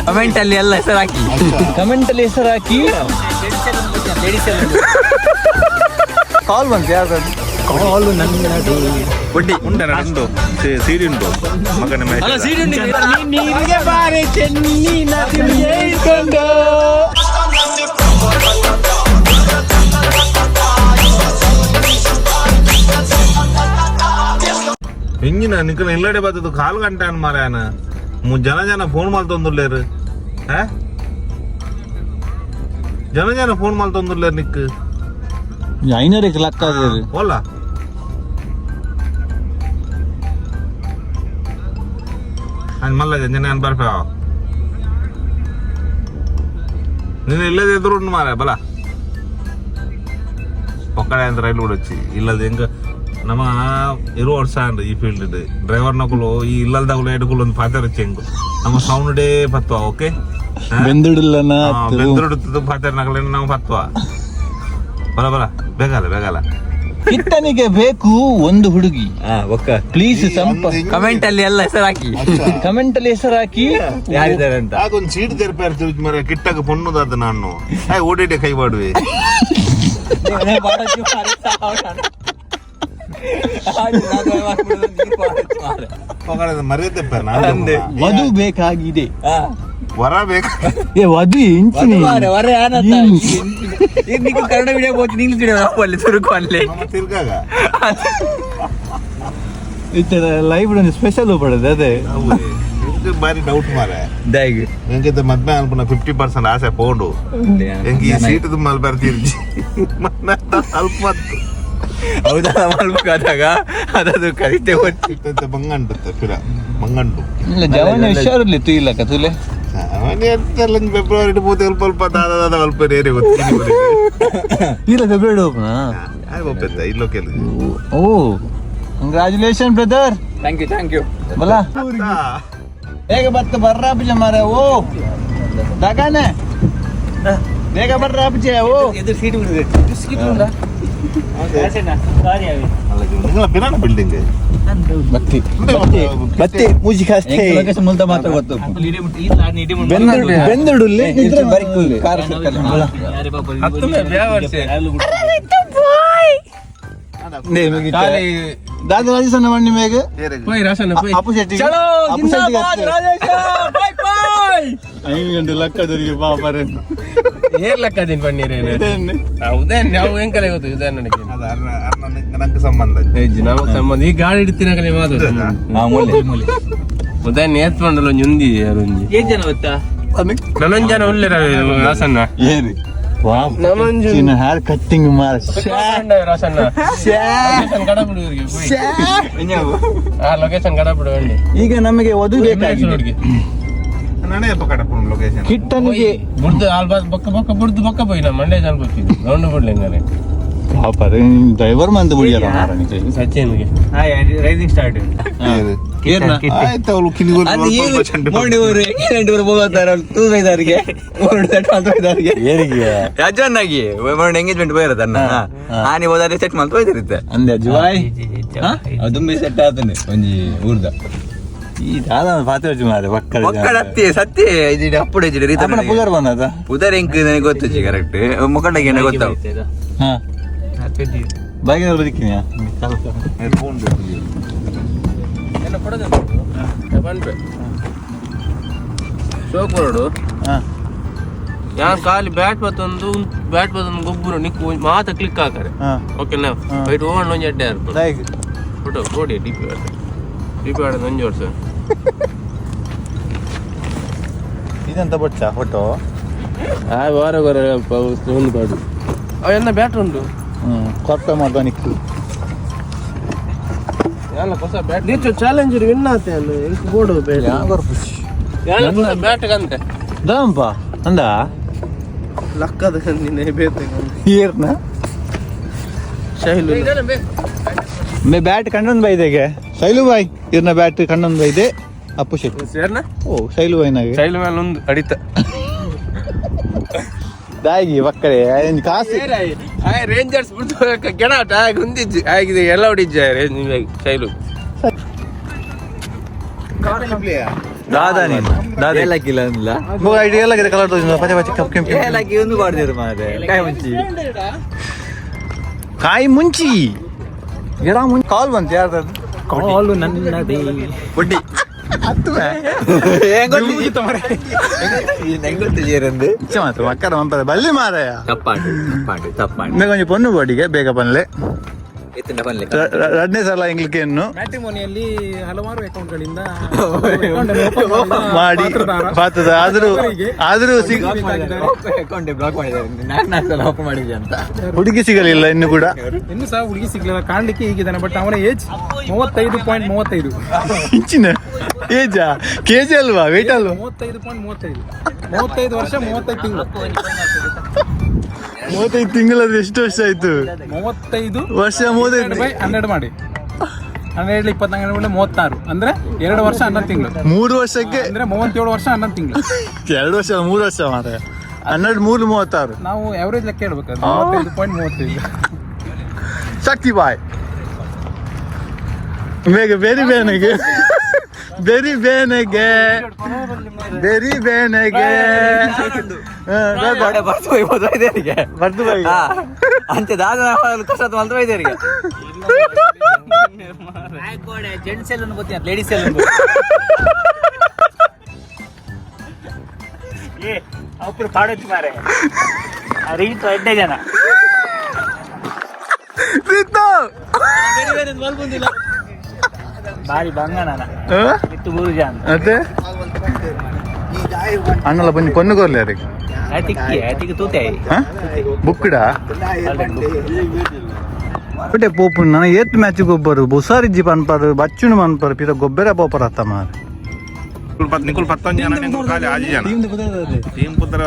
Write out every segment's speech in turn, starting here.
Comment ಅಲ್ಲಿ ಎಲ್ಲ ಹೆಸರು ಹಾಕಿ. ಕಮೆಂಟ್ ಅಲ್ಲಿ ಹೆಸರು ಹಾಕಿ. ಕಾಲ್ ಬಂತು ಯಾರ್ದು? ಕಾಲು ನನ್ನದು. ಬುಡ್ಡಿ. ಉಂಟು ಉಂಟು, ಸೀಡಿ ಉಂಟು ಮಗನ ಮೇಲೆ. ನೀರಿಗೆ ಬಾರೆ ಚೆನ್ನಿನ ತಿಳಿಯೇಳ್ಕೊಂಡು. ಎಂಜಿನ ನಿಕ್ಕನ ಇಲ್ಲಡೆ ಬತ್ತದು ಕಾಲು ಗಂಟೆ ಅನ್ ಮಾರ್ಯಾನ. ಜನ ಜನ ಫೋನ್ ಮಲ್ತೊಂದುಲ್ಲೇರು. ಹಾ, ಜನ ಜನ ಫೋನ್ ಮಲ್ತೊಂದುಲ್ಲೇರು ನಿಕ್. ಐನೂರಕ್ಕೆ ಲಕ್ಕ. ಓಲ ಅನ್ ಮಲ್ಲ ಜನ ಅನ್ ಬರ್ಪೆ. ನೀನು ಇಲ್ಲದೆ ಎದುರು ಉಂಟು ಮಾರ ಬಲ ಒಕ್ಕಡೆ ಅಂತ ರೈಲು ಬಿಡೊಚ್ಚಿ ಇಲ್ಲದ ಹೆಂಗ ನಮ್ಮ ಇರುವ ವರ್ಷ ಅಂಡ್ ಈ ಫೀಲ್ಡ್ ಡ್ರೈವರ್ ನಕುಲು ಈ ಇಲ್ಲಲ್ದಾಗುಲು ಎಡುಕುಲು ಒಂದು ಪಾತ್ರ ಹೆಂಗು ನಮ್ಮ ಸೌಂಡ್ ಡೇ ಪತ್ವ ಓಕೆ. ಬೆಂದಿಡಲ್ಲನ. ಬೆಂದ್ರುಡುತ್ತದು ಪಾತ್ರ ನಕಲೇನು ನಾವು ಪತ್ವ ಬಲ ಬಲ ಬೇಗಲ್ಲ ಬೇಗಲ್ಲ. ಕಿಟ್ಟನಿಗೆ ಬೇಕು ಒಂದು ಹುಡುಗಿ. ಒಕ್ಕ. ಪ್ಲೀಸ್ ಸಂಪ ಕಮೆಂಟ್ ಅಲ್ಲಿ ಎಲ್ಲ ಹೆಸರು ಹಾಕಿ. ಕಮೆಂಟ್ ಅಲ್ಲಿ ಹೆಸರು ಹಾಕಿ. ಯಾರಿದ್ದಾರೆ ಅಂತ. ಅದೊಂದು ಸೀಟ್ ತೆರಪಾರ ತಿರುಚಿ ಮರ ಕಿಟ್ಟಾಗ ಪೊಣ್ಣುದಾದ ನಾನು ಹಾಯ್ ಓಡಿಡೆ ಕೈ ಮಾಡುವೆ. ಮರ್ಯಾದೆ ನಾನು. ವಧು ಬೇಕಾಗಿದೆ. ವರ ಬೇಕು. ಏ ವಧು ಇಂಚಿನ. ಕನ್ನಡ ವಿಡಿಯೋ ಹೋಗ್ತೀನಿ, ಇಂಗ್ಲಿಷ್ ವಿಡಿಯೋ ಅಲ್ಲಿ ಸುರುಕು ಅಲ್ಲಿ. ನಮ್ಮ ತಿರ್ಗಾಗ. ಈ ತರ ಲೈವ್ ಒಂದು ಸ್ಪೆಷಲ್ ಪಡೋದು ಅದೇ. ಇದು ಬಾರಿ ಡೌಟ್ ಮಾರೆ. ದಾಗ್. ಎಂಕಿತ ಮದ್ವೆ ಅನ್ಪುನ 50% ಆಸೆ ಪೋಂಡು. ಎಂಕ್ ಈ ಸೀಟ್ ಮಲ್ ಬರ್ತಿರ್ಜಿ ಅಲ್ಪ. ಹೌದಾ? ಮಾಡ್ಬೇಕಾದಾಗ ಅದದು ಕರಿತೆ ಹೋಗ್ತಿ. ಬಂಗಂಟು ಪಿರ ಬಂಗಂಟು. ಇಲ್ಲ, ಜವನ ಹುಷಾರಿಲ್ಲ ತುಯಿಲಕ್ಕ ತುಲೆ. ಅವನೇ ಎಂತೆಲ್ಲ ಫೆಬ್ರವರಿ ಪೂರ್ತಿ ಅಲ್ಪ ಅಲ್ಪ ದಾದ ದಾದ ಅಲ್ಪ ನೇರಿ ಗೊತ್ತಿಲ್ಲ. ಇಲ್ಲ, ಫೆಬ್ರವರಿ ಓಪನಾ? ಒಪ್ಪೆತ್ತ ಇಲ್ಲೋ ಕೆಲವು. ಓ, congratulation brother. Thank you, thank you. ಬಲ ಬೇಗ ಬತ್ತ ಬರ್ರಾಪುಜ ಮಾರ. ಓ ದಗಾನೆ, ಬೇಗ ಬರ್ರಾಪುಜ ಓ. ಎದುರು ಸೀಟ್ ಬಿಡುದು. ನಿಂಗಳ ಪಿರಾಣ ಬಿಲ್ಡಿಂಗ್. ಬತ್ತಿ ಬತ್ತಿ ಮೂಜಿ ಕಾಸ್ತೆ. ಮುಲ್ತ ಮಾತ್ರ ಗೊತ್ತು. ಬೆಂದಡು ಬೆಂದಡುಲ್ಲೆ ನಿದ್ರೆ ಬರಿ ಕಾರ್. ದಾದ ರಾಜೇಶನ ಮಣ್ಣಿ ಮೇಗ ಅಪ್ಪು ಶೆಟ್ಟಿ ಅಪ್ಪು ಶೆಟ್ಟಿ. 5 ಗಂಟೆ ಲಕ್ಕದರಿಗೆ ಪಾಪರೆ. ಏರ್ ಲಕ್ಕದಿನ್ ಪನ್ನೀರೇನು ಉದಯನ್ ನಾವು ಎಂಕಲೆ ಗೊತ್ತು ಉದಯನ್ ನನಗೆ. ಅದು ನಂಗೆ ಸಂಬಂಧ. ನಮಗ್ ಸಂಬಂಧ ಈ ಗಾಡಿ ಇಡ್ತೀನಕಲೆ ಮಾತು. ಉದಯನ್ ಏತ್ ಮಂಡಲ ಒಂಜಿ ಉಂದಿ ಯಾರು ಒಂಜಿ. ಏನ್ ಜನ ಗೊತ್ತಾ? ನನೊಂಜ್ ಜನ ಉಲ್ಲೆರ ರಾಸಣ್ಣ. ಏರಿ ಹೇರ್ ಕಟ್ಟಿಂಗ್ ಮಾರ. ರಾಸಣ್ಣ ಲೊಕೇಶನ್ ಕಡಬಿಡು ಇವ್ರಿಗೆ ಹೋಯ್. ಆ ಲೊಕೇಶನ್ ಕಡಬಿಡು ಅಂಡಿ. ಈಗ ನಮಗೆ ವಧು ಬೇಕಾಗಿದೆ. ನಾನೇ ಕಡಪುಣ ಲೊಕೇಶನ್. ಕಿಟ್ಟನಿಗೆ ಬುಡ್ದು ಆಲ್ ಬಾಸ್ ಬೊಕ್ಕ ಬೊಕ್ಕ ಬುಡ್ದು ಬೊಕ್ಕ ಪೋಯಿ ನಮ್ಮ ಮಂಡ್ಯ ಜನ ಗೊತ್ತಿದ್ದು ರೌಂಡ್ ಬಿಡ್ಲಿ ಹಂಗಾರೆ. ಪಾಪ ಡ್ರೈವರ್ ಮಂದ ಬುಡಿಯಲ್ಲ ಮಾರನಿಗೆ. ಸಚಿನ್ಗೆ. Rising start. ಆಯ್ತು, ಅವಳು ಕಿನಿಗೋಲು ಸ್ವಲ್ಪ ಚಂಡು. ಮೋಡಿ ಊರು ಎಂಗೇಜ್ಮೆಂಟ್ ಊರು ಹೋಗ್ತಾರೆ ಅವ್ರು ತೂವೈದಾರಿಗೆ ಮೂರು ಸೆಟ್ ಮಾಡ್ತಾ. ಏರಿಗೆ? ರಾಜನ್ನಾಗಿ ಮೊನ್ನೆ ಎಂಗೇಜ್ಮೆಂಟ್ ಹೋಗಿರತ್ತನ್ನ ಆನೆ ಹೋದಾರೆ ಸೆಟ್ ಮಾಡ್ತಾ ಹೋಯ್ತಿರುತ್ತೆ. ಅಂದೆ ಜುವಾಯ್. ಅದು ಸೆಟ್ ಆತನೆ ಒಂಜಿ ಊರ್ದ. ಈ ದಾದ ಪಾತ್ರ ಮಾರೆ ಪಕ್ಕದ. ಒಕ್ಕಡ ಅತ್ತಿ ಸತ್ಯ ಇದು ಅಪ್ಪುಡ ಇಜ್ಜಿಡ ರೀತ. ಅಪ್ಪನ ಪುದರ್ ಬಂದದ. ಪುದರ್ ಎಂಕ್ ನನಗೆ ಗೊತ್ತು ಕರೆಕ್ಟ್ ಮುಖಂಡಗೆ ಏನೋ ಗೊತ್ತಾವು. ಹಾ, ಬಾಗಿನ ಬದುಕಿನ. ಫೋನ್ ಬೇಕು. ಏನ ಕೊಡೋದು ಪನ್ಪೆ ಶೋಕ್ ಬರೋಡು. ಹಾ. ಯಾನ್ ಖಾಲಿ ಬ್ಯಾಟ್ ಬತ್ತೊಂದು ಬ್ಯಾಟ್ ಬತ್ತೊಂದು ಗೊಬ್ಬರ ನಿಕ್ಕು ಮಾತ ಕ್ಲಿಕ್ ಹಾಕರೆ. ಹಾ. ಓಕೆನಾ? ಹಾ. ಬೈಟ್ ಓಣ್ ಒಂಜಿ ಅಡ್ಡೆ ಇರ್ಪು. ಲೈಕ್. ಫೋಟೋ ಕೊಡಿ ಡಿ ಪಿ ಆಡ ಡಿ ಪಿ ಆಡ ಒಂಜಿ ವರ್ಷ. ಇದೆಂತ ಬೊಚ್ಚ ಫೋಟೋ? ಆ ವಾರ ವಾರ ಒಂದು ಪಾಡು ಅವೆಲ್ಲ ಬ್ಯಾಟ್ ಉಂಟು. ಹ್ಮ್ ಕೊಪ್ಪ ಮಾಡ್ದ ನಿಕ್ಕು. ಯಾಲ ಹೊಸ ಬ್ಯಾಟ್ ನೀಚು ಚಾಲೆಂಜರ್ ವಿನ್ ಆತೆ ಅಲ್ಲ ಎಂಕ್ ಬೋಡು ಬ್ಯಾಟ್. ಯಾಲ ಬ್ಯಾಟ್ ಕಂತೆ. ದಾಂಪ ಅಂದ. ಲಕ್ಕದ ನಿನ್ನೆ ಬೇತೆ. ಏರ್ನ? ಶೈಲು. ಮೇ ಬ್ಯಾಟ್ ಕಂಡೊಂದು ಬೈದೆಗೆ ಶೈಲು ಬಾಯ್ ಇರ್ನ ಬ್ಯಾಟ್ ಕಂಡೊಂದು ಬೈದೆ ಅಪ್ಪು ಶೆಟ್ಟಿ. ಸೇರ್ನ. ಓ ಶೈಲು ಬಾಯ್ನಾಗೆ. ಶೈಲು ಮೇಲೆ ಒಂದು ಅಡಿತ. ದಾಗಿ ಬಕ್ಕರೆ ಕಾಸು. ಆಯ್ ರೇಂಜರ್ಸ್ ಬಿಡ್ತು ಗೆಣಾಟ ಆಗ ಹೊಂದಿಜ್ಜು ಆಗಿದೆ ಎಲ್ಲ ಹೊಡಿಜ್ಜ ರೇಂಜ್ ಶೈಲು. ದಾದಾ ನೀನು ದಾದಾ ಏಲಕ್ಕಿಲ್ಲ ಅಂದ್ಲ ಐಡಿಯಾ ಎಲ್ಲ ಕಲರ್ ತೋರಿಸಿದ ಪಚೆ ಪಚೆ ಕಪ್ ಕೆಂಪು ಏಲಕ್ಕಿ ಒಂದು ಬಾಡ್ದಿರು ಮಾರೆ ಕಾಯಿ ಮುಂಚಿ. ಕಾಯಿ ಮುಂಚಿ ಗಿಡ ಮುಂಚಿ ಕಾಲ್ ಬಂತು ಯಾರ್ದು? ಕಾಲು ನನ್ನದೇ. ಬುಡ್ಡಿ ಹೆಂಗೊತ್ತು? ಇಚ್ಛೆ ಮಾತ್ರ ಮಕ್ಕಳ ಮಂಪದ ಬಲ್ಲಿ ಮಾರಾಯ. ತಪ್ಪಾಂಡು ತಪ್ಪಾಂಡು ತಪ್ಪಾಂಡು. ಬೇಗ ಒಂಜಿ ಪೊಣ್ಣು ಬಾಡಿಗೆ ಬೇಗ ಪನ್ಲೆ. ಎತ್ತಿನ ಪನ್ಲೆ. ರಡ್ನೇ ಸಲ ಎಂಗ್ಲಿಕ್ಕೆ ಇನ್ನು ಮ್ಯಾಟ್ರಿಮೋನಿಯಲ್ಲಿ ಹಲವಾರು ಅಕೌಂಟ್ಗಳಿಂದ ಮಾಡಿ ಪಾತ್ರದ ಆದ್ರೂ ಆದ್ರೂ ಸಿಗ್ ಅಕೌಂಟ್ ಬ್ಲಾಕ್ ಮಾಡಿದ್ದಾರೆ, ನಾನ್ ನಾಲ್ಕು ಸಲ ಓಪನ್ ಮಾಡಿದ್ದೆ ಅಂತ. ಹುಡುಗಿ ಸಿಗಲಿಲ್ಲ ಇನ್ನು ಕೂಡ. ಇನ್ನು ಸಹ ಹುಡುಗಿ ಸಿಗ್ಲಿಲ್ಲ. ಕಾಣ್ಲಿಕ್ಕೆ ಹೀಗಿದ್ದಾನೆ, ಬಟ್ ಅವನ ಏಜ್ 35.35. ಇಂಚಿನ ಏಜಾ ಕೆಜಿ ಅಲ್ವಾ, ವೇಟ್ ಅಲ್ವಾ? 35.35, 35 ವರ್ಷ 35 ತಿಂಗಳು. 35 ತಿಂಗಳದ್ದು ಎಷ್ಟು ವರ್ಷ ಆಯ್ತು? 35 ವರ್ಷ 35 ಬೈ 12 ಮಾಡಿ, 12 24 36, ಅಂದ್ರೆ 2 ವರ್ಷ 11 ತಿಂಗಳು. 3 ವರ್ಷಕ್ಕೆ ಅಂದ್ರೆ 37 ವರ್ಷ 11 ತಿಂಗಳು. 2 ವರ್ಷ 3 ವರ್ಷ ಮಾರಾಯ, 12 3 36. ನಾವು ಅವರೇಜ್ ಲೆಕ್ಕ ಹೇಳ್ಬೇಕು, 35.35. ಶಕ್ತಿ ಬಾಯ್ ಬೇಗ ಬೇರಿ ಬೇನೆಗೆ ಬೇರಿ ಬೇನೆಗೆ ಬೇರಿ ಬೇನೆಗೆ ಬರ್ತು ಹೋಗ್ಬೋದು ವೈದ್ಯರಿಗೆ. ಬರ್ದು ಬಾಯ್. ಹಾ, ಅಂಚೆ ದಾದ ಕಸರತ್ತು ಮಲ್ತು ವೈದ್ಯರಿಗೆ. ಜೆಂಟ್ಸ್ ಎಲ್ಲ ಗೊತ್ತಿಲ್ಲ, ಲೇಡೀಸ್ ಎಲ್ಲ. ಏ ಅಪ್ಪರು ಪಾಡೊಚ್ಚು ಮಾರೆ, ರೀತು ಎಡ್ಡೆ ಜನ. ರೀತು. ಬಾರಿ ಬಂಗ ನಾನ. ಹಾ? ಇತ್ತು ಮೂರು ಜನ. ಅದೇ ಅಣ್ಣಲ ಬನ್ನಿ ಪೊಣ್ಣು ಕೊರ್ಲಿ ಯಾರಿಗೆ? ಅತಿಕ್ಕಿ ಅತಿಗೆ ತೂತೆ. ಬುಕ್ಡ ಬಟ್ಟೆ ಪೋಪು ನನ್ನ ಏತ್ ಮ್ಯಾಚ್ ಗೊಬ್ಬರು ಬುಸಾರಿಜ್ಜಿ ಪನ್ಪರು ಬಚ್ಚುನು ಮನ್ಪರು ಪಿರ ಗೊಬ್ಬರ ಪೋಪರ ಅತ್ತ ಮಾರ. ನಿಕುಲ್ ಪತ್ತೊಂದು ಜನ, ನಿಕುಲ್ ಖಾಲಿ ಆಜಿ ಜನ ಟೀಮ್ ಪುತ್ರ.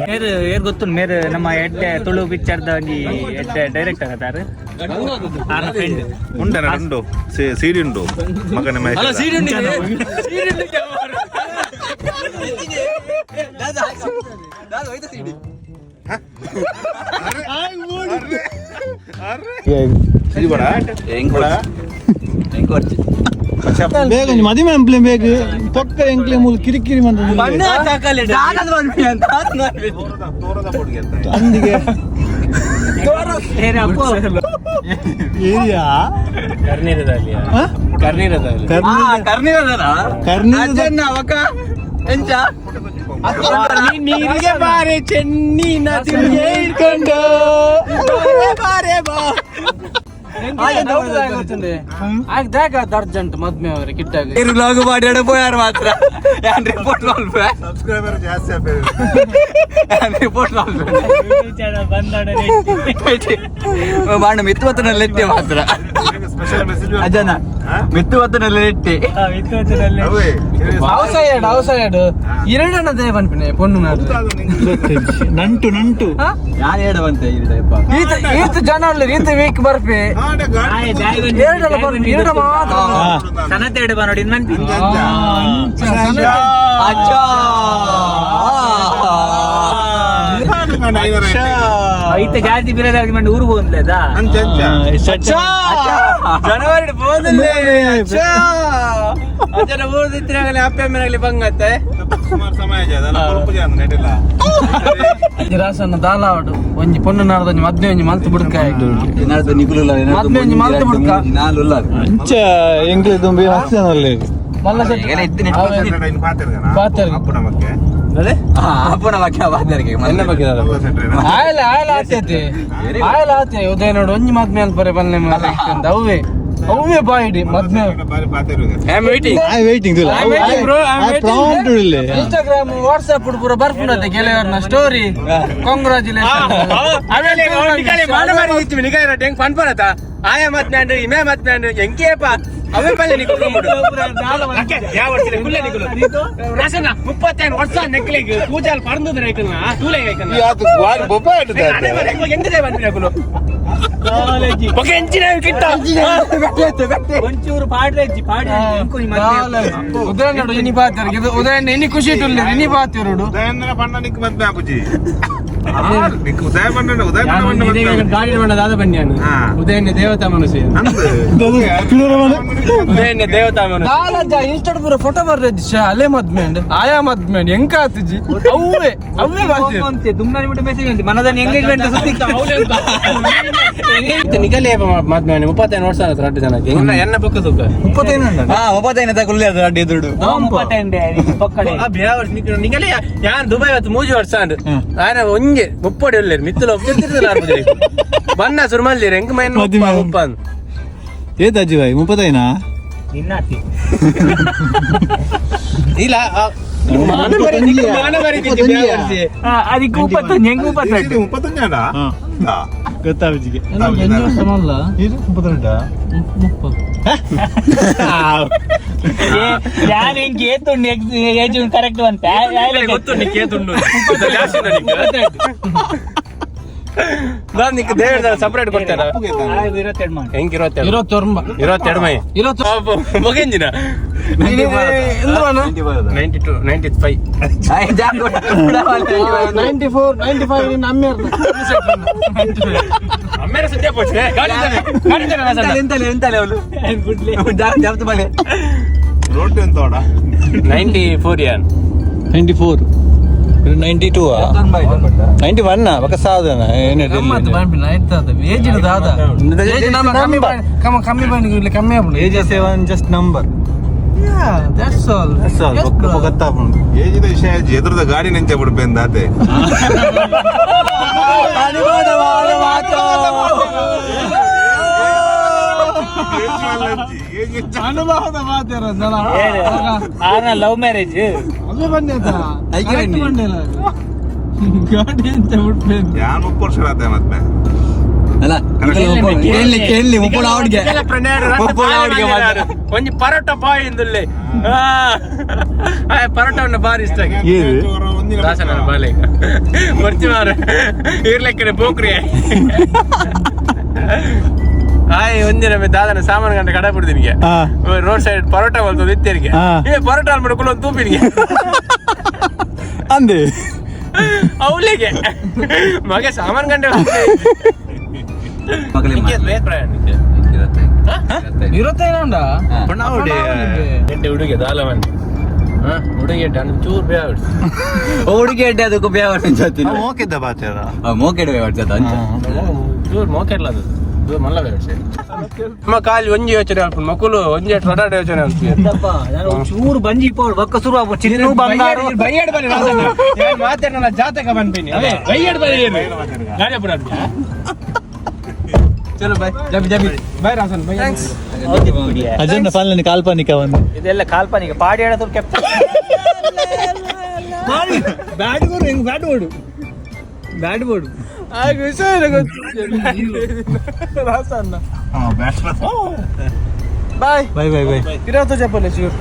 ಮೇರ್ ಏರ್ ಗೊತ್ತು ಮೇರ್ ನಮ್ಮ ಎಡ್ಡೆ ತುಳು ಪಿಕ್ಚರ್ದ ಒಂಜಿ ಎಡ್ಡೆ ಡೈರೆಕ್ಟರ್ ಅದಾರು, ಆರ್ನ ಫ್ರೆಂಡ್. ಉಂಟು ಉಂಟು, ಸೀಡಿ ಉಂಟು ಮಗನ ಮ್ಯಾಚ್. ಬೇಗ ಒಂಜಿ ಮದಿಮೆ ಅಂಪ್ಲೆ ಬೇಗ ಪೊಕ್ಕ ಎಂಕ್ಲೆ ಮೂಲು ಕಿರಿಕಿರಿ ಮಂತ. ಅಂದಿಗೆ ಏರಿಯಾ. ಕರ್ನೀರದಲ್ಲಿ ಕರ್ನೀರದಲ್ಲಿ. ಎಂಚ? ನೀರಿಗೆ ಬಾರೆ ಚೆನ್ನಿನ ಇಟ್ಕೊಂಡು ಅರ್ಜೆಂಟ್ ಮದ್ಮೆ ಅವರೇ ಕಿಟ್ಟಾಗ. ಬ್ಲಾಗ್ ಮಾಡಿ ಎಡ ಪೋಯಾರು ಮಾತ್ರ ಯಾನ್ ರಿಪೋರ್ಟ್ ಮಲ್ಪೆ. ಸಬ್ಸ್ಕ್ರೈಬರ್ ಜಾಸ್ತಿ ಆಗ್ಬೇಕು. ಯಾನ್ ರಿಪೋರ್ಟ್ ಮಲ್ಪೆ ಬಾಂಡ ಮಿತ್ತು ಬತ್ತನಲ್ಲಿ ಎತ್ತಿ ಮಾತ್ರ. Special message. ಅಜನ ಮಿತ್ತು ಬತ್ತನಲ್ಲಿ ಎಟ್ಟಿ. ಔಸೈಡ್ ಔಸೈಡ್ ಎರಡನ್ನದೇ ಪನ್ಪಿನೆ ಪೊಣ್ಣು ನಾಡು. ನಂಟು ನಂಟು. ಯಾನ್ ಹೇಳ ಬಂತೆ ಈ ಟೈಪ್. ಈತ ಈತ ಜನ ಅಲ್ಲ, ಈತ ವೀಕ್ ಬರ್ಪೆ ಎರಡಲ್ಲ ಬರ್ಪೆ ಎರಡು ಮಾತ್ರ. ಅಚ್ಚಾ. ಐತೆ ಜಾತಿ ಬಿರದಾಗಿ ಮಂಡಿ ಊರು ಹೋಗ್ಲದ. ಜನವರಿ ಬೋದಲ್ಲೇ ಅಜನ ಊರ್ದಿತ್ತಿನಾಗಲಿ ಅಪ್ಪ ಅಮ್ಮನಾಗಲಿ ಬಂಗತ್ತೆ. ಸುಮಾರು ಸಮಯ ಅದಲ್ಲ ಕೊಲ್ಪು ಜನ ನೆಟಿಲ್ಲ. ರಾಸನ್ನ ದಾಲಾವಡು ಒಂಜಿ ಪೊಣ್ಣು ನಾಡ್ದ ಒಂಜಿ ಮದ್ವೆ ಒಂಜಿ ಮಲ್ತು ಬುಡ್ಕಾಯಿ. ಏನಾದ್ರು ನಿಕುಲುಲ್ಲ. ಮದ್ವೆ ಒಂಜಿ ಮಲ್ತು ಬುಡ್ಕ. ನಾಲ್ ಉಲ್ಲ. ಅಂಚ ಎಂಕ್ಲೆ ತುಂಬಿ ಮಸ್ತ್. ಮಲ್ಲ ಸೆಟ್. ಏನ ಇತ್ತು? ಪಾತೆರ್ಗ. ಅಪ್ಪು ನಮಕ್ಕೆ. ಅಪ್ಪನ ವಾಕ್ಯ ಬಾದ್ಯಾರಿಗೆ. ಆಯಲ ಆಯಲ ಆತೈತಿ ಆಯಲ ಆತೆ ಉದಯ ನೋಡು ಒಂಜಿ ಮದ್ಮೆ ಅಲ್ಪರೆ ಬಲ್ಲೆ ಮಾರೆ ಅಂತ ಅವೇ ಅವೇ ಬಾಯಿಡಿ ಮದ್ಮೆ. ಬಾರಿ ಪಾತೆರ್ಗ. I am waiting. I waiting. I'm waiting, bro. I'm I waiting. Prompt ಇಲ್ಲ. ಇನ್ಸ್ಟಾಗ್ರಾಮ್ ವಾಟ್ಸ್ಆಪ್ ಪೂರ ಬರ್ಪುನತೆ ಕೆಲವರನ್ನ ಸ್ಟೋರಿ ಕಂಗ್ರಾಚುಲೇಷನ್. ಒಂಚೂರು ಪಾಡ್ರೆಜ್ಜಿ ಪಾಡ್ರೆ. ಉದಯ ನೋಡು ಇನಿ ಬಾತಿರು ಇದು ಉದಯಣ್ಣ ಇನಿ ಖುಷಿ ಇಟ್ಟು ಇನಿ ಬಾತಿರುಡು. ಉದಯಂದ್ರ ಬಣ್ಣ ನಿಕ್ ಮದ್ವೆ ಆಪುಜಿ. ಉದಯ ಬಣ್ಣ ಉದಯ ಬಣ್ಣ ಗಾಡಿ ಬಣ್ಣ ದಾದ ಬನ್ನಿ ಉದಯನ್ಯ ದೇವತಾ ಮನುಷ್ಯ. ಉದಯನ್ಯ ದೇವತಾ ಮನುಷ್ಯ. ದಾಲಜ್ಜ ಇನ್ಸ್ಟಾಡ್ ಪೂರ ಫೋಟೋ ಬರ್ರೆ ಅಲ್ಲೇ ಮದ್ಮೇಂಡ್ ಆಯಾ ಮದ್ಮೇಂಡ್ ಎಂಕ ಆತಿಜಿ ಅವೇ ಅವೇ ಭಾಷೆ. ದುಮ್ನಾನಿ ಬಿಟ್ಟು ಮೆಸೇಜ್ ಉಂಟು ಮನದನ್ನ ಎಂಗೇಜ್ಮೆಂಟ್. ನಿಗಲೇ ಮದ್ಮೆ 35 ವರ್ಷ ಆಯ್ತು ರಡ್ಡು ಜನಕ್ಕೆ ಎನ್ನ ಬೊಕ್ಕ ಸುಕ್ಕ. ಹಾ, ಮುಪ್ಪತ್ತೈದು ತಗೊಳ್ಳಿ, ಅದು ಅಡ್ಡಿ ದುಡ್ಡು. 35 ನಿಗಲೇ ಯಾನ್ ದುಬೈ ಹೊತ್ತು 3 ವರ್ಷ ಅಂಡ್ ಆಯ್ನ ಒಂಜೆ ಮುಪ್ಪಡಿ ಒಲ್ಲೇರು ಮಿತ್ತಲ ಬಣ್ಣ ಸುರ್ಮಲ್ದಿರ ಎಂಕ್ ಮೈನ್ ಮುಪ್ಪ. ಏತ್ ಅಜ್ಜಿ ಬಾಯ್, ಮುಪ್ಪತ್ತೈನಾ? ನಿನ್ನಾತಿ. ಇಲ್ಲ. ಅದಕ್ಕೆ 31 ಹೆಂಗ್ 32? ಮುಪ್ಪತ್ತೊಂಜಾಡ. ಗೊತ್ತಾವಿಜಿಗೆ. ಅಲ್ಲ. ಇದು 32. ಯಾನ್ ಹೆಂಗ್ ಏತುಂಡು ಏಜ್ ಕರೆಕ್ಟ್ ಅಂತ. ಗೊತ್ತು ನಿಕ್ಕೆ ತುಂಡು ಜಾಸ್ತಿ ನಾನು ನಿಕ್ಕೆ ದೇವ್ರ ಸಪರೇಟ್ ಕೊಡ್ತೇನೆ. 22 ಮಾಡಿ. ಹೆಂಗ್ 22? 29. 22 ಮೈ. 20 ಬೊಗೆಂಜಿನ 92, 95. 94, 95 ನಮ್ಮೇರ್ನ. ಅಮ್ಮೇರ ಸುದ್ದಿ ಪೋಚೆ ಗಾಡಿ ಗಾಡಿ. ಎಂತಲೆ ಅವಳು ಜಾಸ್ತಿ ಮಳೆ. ರೋಟಿ ಅಂತ. 94 ಯಾನ್. 94, 92, 91 ಬಕ ಸಾಧನ. ಗಮ್ಮತ್ತು ಬಂಪಿನ ಆಯ್ತದ ಏಜ್ ದಾದ ಏಜ್ ನಮ್ಮ ಕಮ್ಮಿ ಕಮ್ಮ ಕಮ್ಮಿ ಬನ್ನಿ ಇಲ್ಲಿ ಕಮ್ಮಿ ಆಗ್ಬಿಡು. Age seven just number. Yeah, that's all. Yes, bro. ಗೊತ್ತಾಪುಂಡು. ಏಜಿದ ವಿಷಯ ಎದುರದ ಗಾಡಿ ನೆಂಚೆ ಬಿಡ್ಪೇಂದ ಆತೆ. ಅನುಭವದ ಮಾತಿರೋದಲ್ಲ. ಆನ ಲವ್ ಮ್ಯಾರೇಜ್. ಅಲ್ಲೇ ಬನ್ನಿ ಆಯ್ತಾ? ಐಕೆ Correct ಬನ್ನಿ. ಬಂದಿಲ್ಲ. ಗಾಡಿ ಅಂತ ಬಿಟ್ಬಿಟ್ಟು. ಯಾನ್ 30 ವರ್ಷ ಆತೆ ಮತ್ತೆ. ಅಲ್ಲ, ಕೇಳಿ ಕೇಳಿ ಮುಪ್ಪಳ ಅವಡಿಗೆ ಮುಪ್ಪಳ ಅವಡಿಗೆ. ಒಂಜಿ ಪರೋಟ ಬಾಯ್ ಇಂದುಲ್ಲೆ ಪರೋಟವನ್ನು ಬಾರಿ ಇಷ್ಟ. ದಾಸನ ಬಾಲೆ ಬರ್ತಿ ಮಾರ ಇರ್ಲೆಕ್ಕನೆ ಪೋಕ್ರಿ ಆಯ್ ಒಂದಿನ ಮೇ ದಾದನ ಸಾಮಾನು ಗಂಟೆ ಕಡ ಬಿಡ್ದಿನಿಗೆ ರೋಡ್ ಸೈಡ್ ಪರೋಟ ಬಲ್ತದ ಇತ್ತೇರಿಗೆ. ಏ ಪರೋಟ ಅನ್ಬಿಡು ಕುಲೊಂದು ತೂಪಿನಿಗೆ. ಅಂದೆ. ಅವಳಿಗೆ ಮಗ ಸಾಮಾನು ಗಂಟೆ. 25 ಉಂಟಾ? ಎಡ್ಡೆ ಹುಡುಗಿ ದಾಲವನ್ ಹುಡುಗಿ ಚೂರು ಬೇಡ. ಹುಡುಗಿ ಅಡ್ಡೆ ಅದಕ್ಕೂ ಬೇವರ್ಸ ಜೊತೆ. ಮೋಕೆದ್ದ ಬಾತೇರ. ಮೋಕೆಡ್ ಬೇವರ್ಸ ಅಂಚ. ಚೂರು ಮೋಕೆರ್ಲ ಅದು ದೂರ ಮಲ್ಲ ಬೇಡ. ನಮ್ಮ ಖಾಲಿ ಒಂಜಿ ಯೋಚನೆ ಅಲ್ಪ ಮಕ್ಕಳು ಒಂಜಿ ರಡಾಡ ಯೋಚನೆ ಅಲ್ಪ. ಚೂರು ಬಂಜಿ ಪೋಡು ಬೊಕ್ಕ ಶುರು ಆಗ್ಬೋದು ಚಿನ್ನು ಬಂಗಾರ. ಬೈಯಾಡ್ ಬನ್ನಿ, ಮಾತಾಡ ಜಾತಕ ಬಂದ್ಬಿನಿ ಅದೇ ಬೈಯಾಡ್ ಬನ್ನಿ ಏನು ಗಾಡಿ ಬಿಡ. ಚಲೋ ಬಾಯ್ ಜಬಿ ಜಬಿ ಬಾಯ್ ರಾಸನ್ ಬಾಯ್ thanks. ಅಜನ್ನ ಪಾಲನೆ ಕಾಲ್ಪನಿಕ ಒಂದು. ಇದೆಲ್ಲ ಕಾಲ್ಪನಿಕ ಪಾಡಿ ಹೇಳೋದು ಕೆಪ್ಪ. ಬ್ಯಾಟ್ ಬೋರ್ಡ್ ಹೆಂಗ್ ಬ್ಯಾಟ್ ಬೋರ್ಡ್ ಬ್ಯಾಟ್ ಬೋರ್ಡ್ ಆಗ ವಿಷಯ ಗೊತ್ತು ರಾಸನ್ನ. ಬಾಯ್. Bye bye bye. ಇರತ್ತು ಚಪ್ಪಲೆ ಚೂರು.